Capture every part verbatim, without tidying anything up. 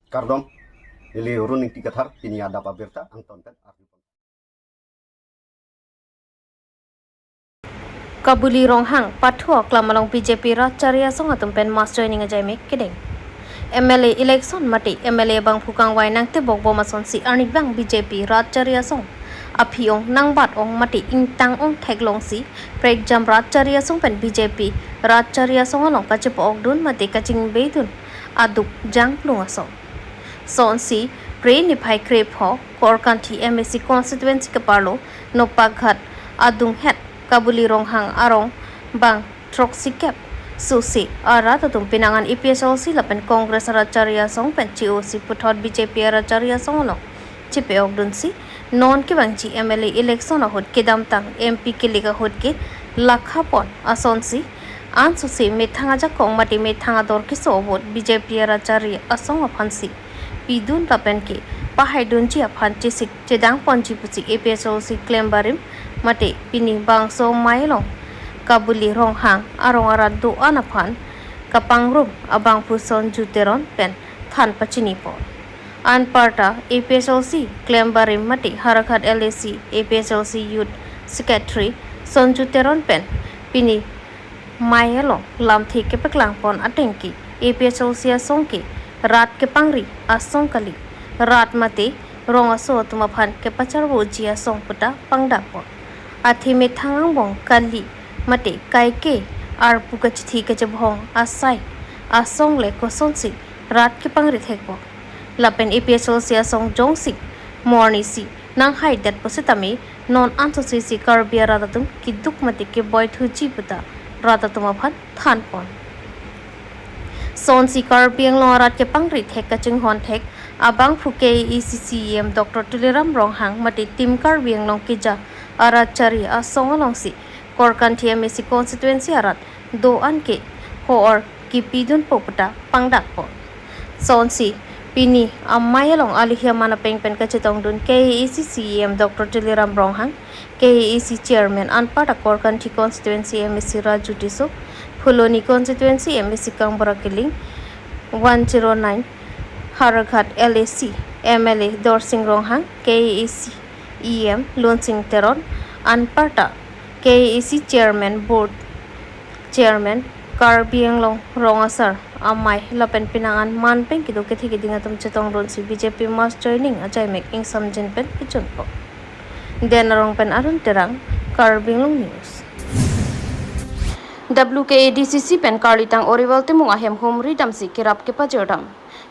Kardom, neli Run Ingti Kathar, pini adap abirta angton pen arju. Kabuli Ronghang, Pathu Aklam along B J P Rat Chari Asong atum pen mass joining ajai mek kedeng. M L A election mate M L A abangphu kangvai nangtebok bom asonsi arnivang B J P Rat Chari Asong aphi-ong nangbat-ong mate ingtang-ong theklongsi prekjam Rat Chari Asong pen B J P Rat Chari Asong along kachepa-okdun mate kachingbeidun aduk janglung asong. Sonsi Phre niphai krepho Korkanthi M A C constituency keparlo Nopakghat adunghet Kabuli Ronghang arong bang throksikep susi arat atum pinangan A P H L C lapen Congress arat chari asong pen chi-osi puthot B J P arat chari asong along chepe-okdunsi non kevangji M L A election ahut kedamtang M P kelik ahut ke lakhapon asonsi ansusi methang ajakong mate methang ador keso vote B J P arat chari asong aphansi pidun lapen ke pahaidunji aphan chesik chedangponji pusi A P H L C klembarim mate pini bangso amei along Kabuli Ronghang arong arat do-an aphan kapangrum abangphu Sonju Teron pen than pachinipon. Anparta A P H L C klembarim mate Howraghat L A C A P H L C Youth Secretary Sonju Teron pen pini amei along lamthe kepaklangpon ateng ke A P H L C asong ke rat kepangri asong kali, rat mate rong aso atum aphan kepacharvoji asong puta pangdakpon. Athe methang angbong kali mate kaike arpu kachithi kachebhong asai asong le kosonsi rat kepangri thekpo. Lapen A P H L C asong jongsi mornisi nanghaidet pusitame non ansusi si Karbi arat atum keduk mate keboithuji puta rat atum aphan thanpon. Sonsi Karbi Anglong arat kepangri thek kachinghon thek abangphu K A A C C E M Doctor Tuliram Ronghang mate Team Karbi Anglong keja arat chari asong alongsi Korkanthi M A C constituency arat do-an ke ho-or kepidunpo puta pangdakpon. Sonsi pini amei along alohi aman apeng pen kachetongdun K A A C C E M Doctor Tuliram Ronghang, K A A C Chairman anparta Korkanthi constituency M A C Raju Tisso, Phuloni constituency M A C Kangbura Killing, one zero nine Howraghat L A C M L A Dorsing Ronghang, K A A C E M Lunsing Teron, anparta K A A C Chairman, Board Chairman, Karbi Anglong rong asar amei lapen pinangan man pen kedo kethe keding atum chetongdunsi B J P mass joining ajai mek ingsamjin pen pijunpo. Den Arong pen Arun Terang, Karbi Anglong News. W K A D C C pen Karlitang Oriwal Timung ahem humri damsi kerap kepajirdam.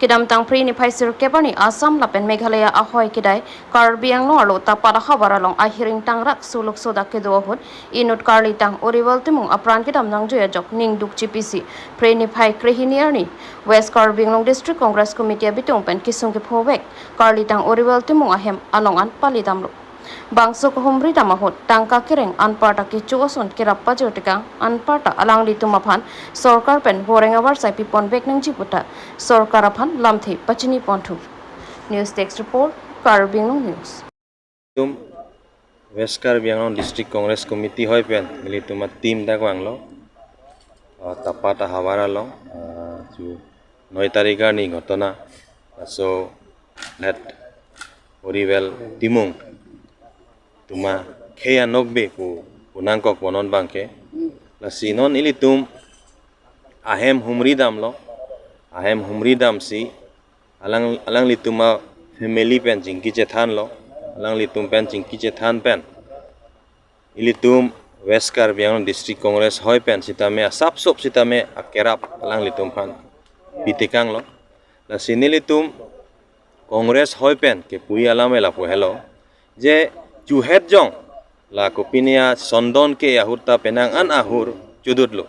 Kedamtang Phre niphai sirkep arni Assam lapen Meghalaya ahoi kedai Karbi Anglong arlo Tapat ahavar along ahiring tangrak suluk sodak kedo ahut inut Karlitang Oriwal Timung apran kedam nangjui ajok ning dukchipisi Phre niphai krehini arni West Karbi Anglong District Congress Committee abitung pen kesung kephovek Karlitang Oriwal Timung ahem along an palidamlo. Bangso kehumri dam ahut tangka kereng anparta kecho ason kerap pajirtekang anparta alanglitum aphan sorkar pen voreng avarsai piponvek nangji puta sorkar aphan lamthe pachiniponthu. News Desk Report, Karbi Anglong News. Tum West Karbi Anglong District Congress Committee hoi pen nelitum a-team dak vanglo. Ah, Tapat ahavar along, ah, chu noi tarik arni ghotona. Laso let Oriwal Timung atum akhei anokbe pu, pu nangkokpo non abangke. Lasi non ilitum ahem humri damlo, ahem humri damsi alang, alanglitum a-family pen chingki chethanlo, alanglitum pen chingki chethan pen ilitum West Karbi Anglong District Congress hoi pen sitame asapsop sitame akerap alanglitum aphan pitekanglo. Lasi nelitum Congress hoi pen kepu-i alam ela pu helo, je chuhet jong la kopine a-Sondon ke ahut ta penang an ahur chudutlo.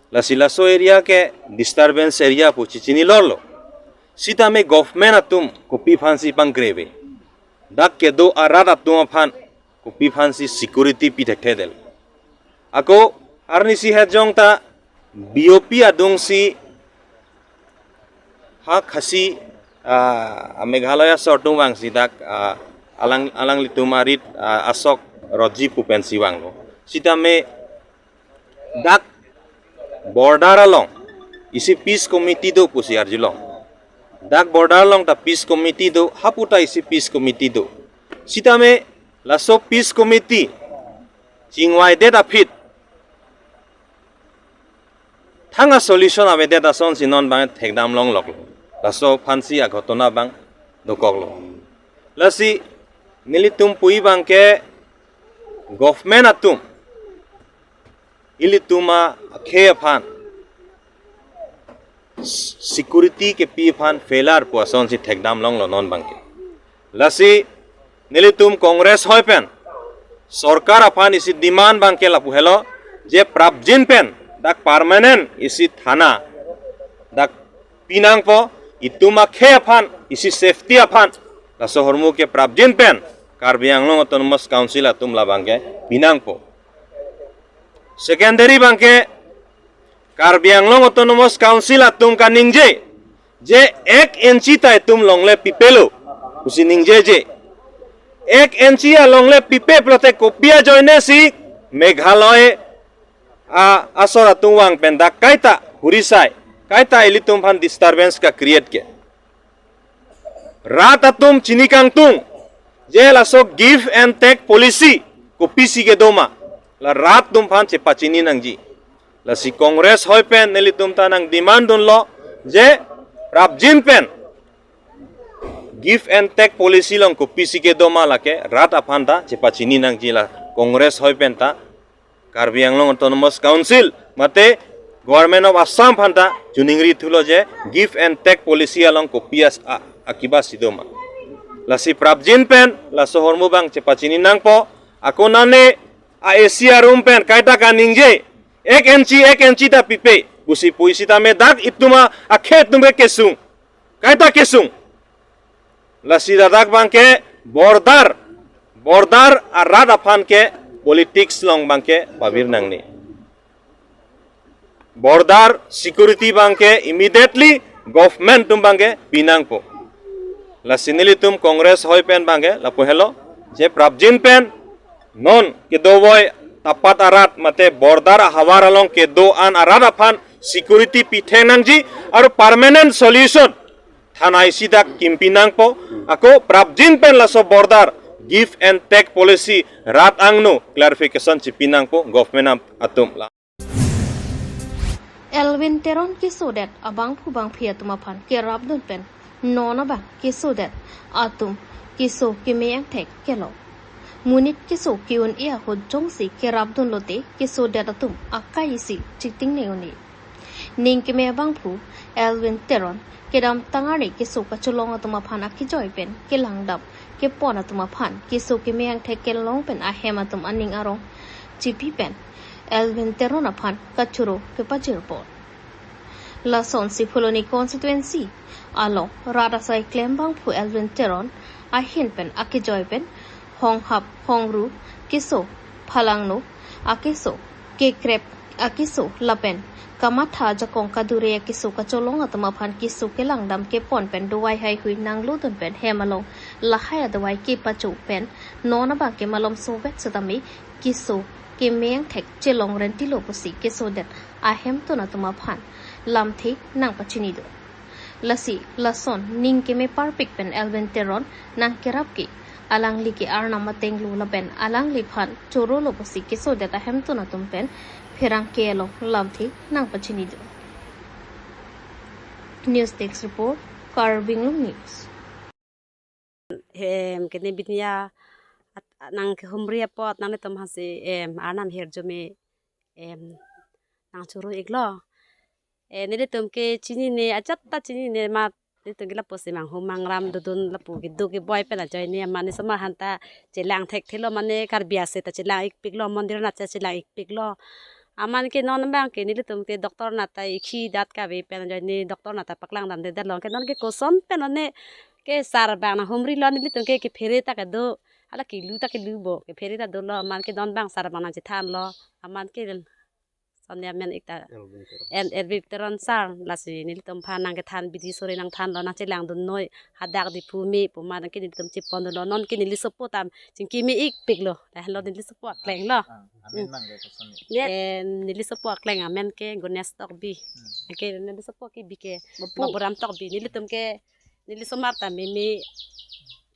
Lasi laso area ke disturbance area pu chichinilorlo. Sitame government atum kopi aphansi pangkreve? Dak kedo arat atum aphan kopi aphansi security pithekthe del? Ako arnisi het jong ta B O P adungsi ha Khasi, ah, Meghalaya sortung vangsi dak, ah, alang, alanglitum arit, ah, asok rotji pu pensi vanglo. Sitame dak border along isi peace committee do pusi arjulong. Dak border along ta peace committee do, hapu ta isi peace committee do. Sitame laso peace committee chingvaidet aphi thang a-solution avedet asonsi non abang thekdam longloklo. Laso aphansi aghotona abang dokoklo. Lasi nelitum pu abangke government atum ilitum akhei aphan, security kepi aphan failure pu asonsi thekdam longlo non abangke. Lasi nelitum Congress hoi pen sorkar aphan isi demand abangke lapu helo, je prapjin pen dak permanent isi thana dak pinangpo, itum akhei aphan isi safety aphan, laso ahormu ke prapjin pen Karbi Anglong Autonomous Council atum la abangke pinangpo. Secondary abangke Karbi Anglong Autonomous Council atum kaningje je ek inchi ta itum longle pipelo pusi ningjeje. Ek inchi alongle pipe pulote kopi ajoine si Meghalaya a-, asor atum vang pen dak kaita hurisai, kaita ilitum aphan disturbance ka-create ke. Rat atum chini kangtung je laso give and take policy kopisi kedo ma, la rat atum aphan chepachini nangji. Lasi Congress hoi pen nelitum ta nang demand dunlo je prapjin pen give and take policy along kopisi kedo ma lake rat aphan ta chepachini nangji, la Congress hoi pen ta Karbi Anglong Autonomous Council mate Government of Assam aphan ta choningri thulo je give and take policy along kopi as-, a-, akiba si do ma. Lasi prapjin pen laso ahormu abang chepachini nangpo. Ako nane a-A C arum pen kaita kaningje ek inchi, ek inchi ta pipe pusi pu sitame dak itum akhei atum ke kesung, kaita kesung. Lasi ladak abangke border, border arat aphan ke politics along abangke pavir nangne. Border security abangke immediately government atum abangke pinangpo. Lasi nelitum Congress hoi pen abangke lapu helo je prapjin pen non kedo voi tapat arat mate border ahavar along kedo-an arat aphan security pitheng nangji, aru permanent solution thana isi dak kimpi nangpo. Ako prapjin pen laso border give and take policy rat angno clarification chipi nangpo government am-, atum la. Elwin Teron kesodet abangphu bangphi atum aphan kerapdun pen non abang kesodet atum keso keme angthek kelong. Monit keso ke-un-e ahut jongsi kerapdun lote kesodet atum akai isi chitingne un-e. Ning keme abangphu Elwin Teron kedamtang arni keso kacholong atum aphan akejoi pen kelangdam kepon atum aphan keso keme angthek kelong pen ahem atum aning arong chipi pen Elwin Teron aphan kachoro kepajirpon. Lasonsi Phuloni constituency along rat asai klem abangphu Elwin Teron ahin pen akejoi pen honghap hongru keso, phalangno akeso, kekrep akeso lapen kamatha ajakong kadure akeso kacholong atum aphan keso kelangdam kepon pen dovai haihui nanglodun pen hem along lahai adovai kepacho pen non abangke malom sovet setame keso keme angthek chelong rentilo pusi kesodet ahemtun atum aphan lamthe nangpachini do. Lasi lason ning keme parpik pen Elwin Teron nangkerap ke alangli ke arnam atenglo lapen alangliphan chorolo pusi kesodet ahemtun atum pen pherangke along lamthe nangpachini do. News Desk Report, Karbi Anglong News. Hem kene binya at-, nangkehumri apot nanglitum aphansi, em, arnam hirjume, em, nangchoro iklo. Eh, nelitum ke chinine, ajat ta chinine amat, nelitum ke lapusi manghumang ram dodun lapu kedo keboi pen ajoine amat ne osomar aphan ta chelang thekthelo, mane Karbi ase ta chelang ikpiklo, mondir anat ta chelang ikpiklo. Amat ke non abangke nelitum ke doctor anat ta ikhidat kave pen ajoine doctor anat ta paklangdamde, dalong ke non ke koson pen one ke sar abang nanghumrilo, nelitum ke kephere ta kedo, hala kelu ta kelubo, kephere ta dolo, amat ke non abang sar abang nangchethanlo, amat ke Sonni amen ik ta. Erwin Teron. En Erwin Teron sir, lasi nelitum aphan nangkethan bidi sore nangthanlo, nangchelangdun noi, hadak Diphu me pu ma nangke nelitum chepondunlo, nonke neli sopo ta chingki me ikpiklo. Lahelo neli sopo akleng lo. Ah, amen Hmm. mang ke kosonni. Net, eh, neli sopo akleng amen ke Ganesh Tokbi. Hmm. Ke neli sopo kebi ke Bapu. Baburam Tokbi. Nelitum ke neli somar ta meme.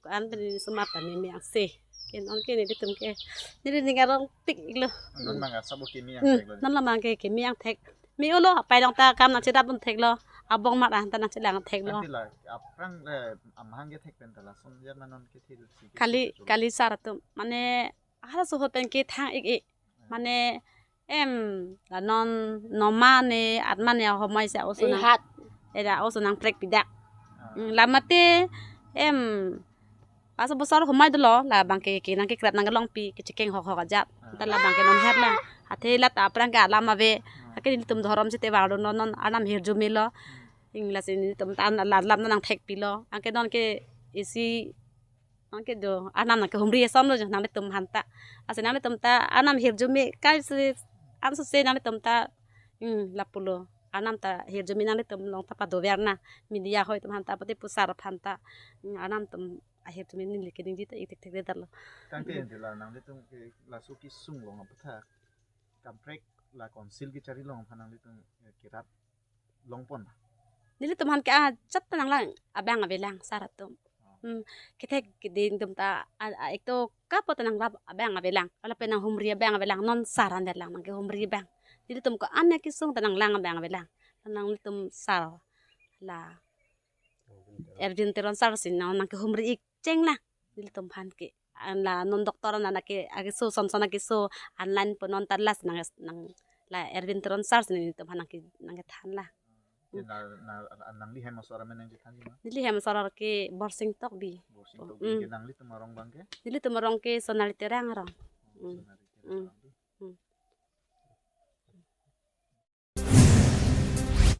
Ko-an pen neli somar ta meme angse. Ke nonke nelitum ke neli ning arongpiklo. Non mang asabo keme Hmm, angthek lo. Non la mang ke keme angthek. Me-olo, apai along ta kam nangchedap duntheklo. Abong mar an ta nangchelang theklo. Ante la aphrang le amahang kethek pen ta lason jar ma nonke thil si ke Kali, so so. Kali sir atum. Mane, halaso ahut pen ke thang ik ik. Mane, em, la non, noma ne, atma ne, ahomai si oso nang. Ihat. Eda oso nangprek pidak. Ah. Hmm, la mate, em, pas bosor homai dolo, labang ke, ke nangkekrap nangkelongpi, kechekeng hokhok ajat. Ah. Ta labang ke non her la. Athe la ta aphrang ke alam ave. Ah. Anke nelitum dhorom si te vardun non, non, arnam hirjume lo. Hmm. Ingla si nelitum ta an la lam nangthekpilo. Anke nonke isi anke do, arnam nangkehumri ason lo jo nanglitum aphan ta. Lasi nanglitum ta arnam hirjume kai si, anso si nanglitum ta, hmm, lapulo. Arnam ta hirjume nanglitum along ta padover na. Media ahoi atum aphan ta, pati pu sir aphan ta. Hmm, arnam atum ahirjume neli keningje ta ik thekthedetlo. Tangte Hmm. ante la nanglitum ke laso kesung along aphuthak. Kamprek la council kechari along aphan nanglitum, eh, kerap longpon. Nelitum aphan ke ajat ta nanglang abang avelang sir atum. Oh. Hmm, kethek keding atum ta, a, a, ekto kapo ta nanglap abang avelang. Lapen nanghumri abang avelang, non sir an det lang nangkehumri abang. Nelitum ko-an kesung ta nanglang abang avelang. Nanglitum sir la Erwin Teron sir si nang, nangkehumri ik cheng lang. Nelitum aphan ke. An la non doctor an nangke, akeso, son son akeso, an line pu non ta lasi nang, nang la Erwin Teron sir si nelitum aphan nangke, nangkethan la. Ke na, na, nangli hem asor amen nangkethan ma? Neli hem asor ke Borsing Tokbi. Borsing Oh, Tokbi mm. ke nanglitum arong abang ke? Nelitum arong ke Sonali Terang arong. Oh, Mm. Sonali.